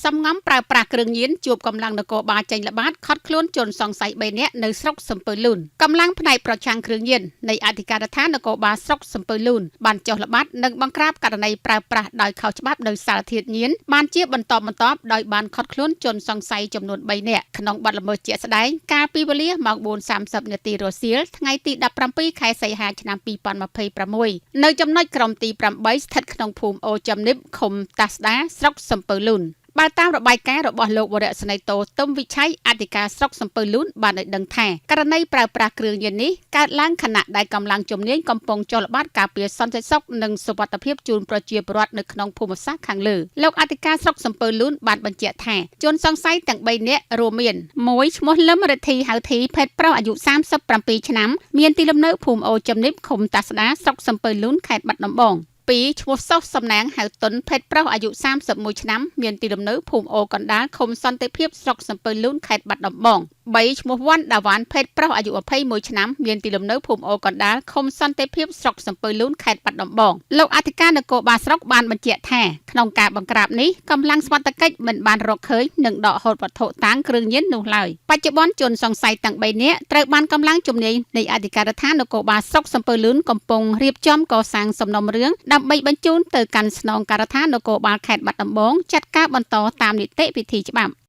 សំងំប្រើប្រាស់គ្រឿងញៀនជួបកម្លាំងនគរបាលចេញល្បាតឃាត់ខ្លួនជនសង្ស័យ3នាក់នៅស្រុកសំពៅលូនកម្លាំងផ្នែកប្រឆាំងគ្រឿងញៀននៃអធិការដ្ឋាននគរបាលស្រុកសំពៅលូនបានចុះល្បាតនិងបង្ក្រាបករណីប្រើប្រាស់ដោយខុសច្បាប់នៅសារធាតុញៀនបានជាបន្តបន្ទាប់ដោយបានឃាត់ខ្លួនជនសង្ស័យចំនួន3នាក់ក្នុងបទល្មើសជាក់ស្ដែងកាលពីវេលាម៉ោង4:30នាទីរសៀលថ្ងៃទី17ខែសីហាឆ្នាំ2026នៅចំណុចក្រុមទី8ស្ថិតក្នុងភូមិអូចំនិបឃុំតាស្ដាស្រុកសំពៅលូនបើតាមរបាយការណ៍របស់លោកវរៈសេនីយ៍តូទឹមវិឆ័យអធិការស្រុកសំពៅលូនបានឲ្យដឹងថាករណីប្រើប្រាស់គ្រឿងញៀននេះកើតឡើងខណៈដែលកម្លាំងជំនាញកំពុងចុះល្បាតការពារសន្តិសុខនិងសុវត្ថិភាពជូនប្រជាពលរដ្ឋនៅក្នុងភូមិសាស្ត្រខាងលើលោកអធិការស្រុកសំពៅលូនបានបញ្ជាក់ថាជនសង្ស័យទាំង3នាក់រួមមាន1ឈ្មោះលឹមរិទ្ធីហៅធីភេទប្រុសអាយុ37ឆ្នាំមានទីលំនៅភូមិអូចំនិបឃុំតាស្ដាស្រុកសំពៅលូនខេត្តបាត់ដំបង2ឈ្មោះសុសសំណាងហៅតុនភេទប្រុសអាយុ31ឆ្នាំមានទីលំនៅភូមិអូកណ្ដាលឃុំសន្តិភាពស្រុកសំពៅលូនខេត្តបាត់ដំបង3ឈ្មោះវ៉ាន់ដាវ៉ាន់ភេទប្រុសអាយុ21ឆ្នាំមានទីលំនៅភូមិអូកណ្ដាលឃុំសន្តិភាពស្រុកសំពៅលូនខេត្តបាត់ដំបងលោកអធិការនគរបាលស្រុកបានបញ្ជាក់ថាក្នុងការបង្ក្រាបនេះកម្លាំងសមត្ថកិច្ចមិនបានរកឃើញនិងដកហូតវត្ថុតាងគ្រឿងញៀននោះឡើយបច្ចុប្បន្នជនសង្ស័យទាំង3នាក់ត្រូវបានកម្លាំងជំនាញនៃអធិការដ្ឋាននគរបាលស្រុកសំពៅលូនកំពុងរៀបចំកសាងសំណុំរឿងដើម្បីបញ្ជូនទៅកាន់ស្នងការដ្ឋាននគរបាលខេត្តបាត់ដំបងចាត់ការបន្តតាមនីតិវិធីច្បាប់។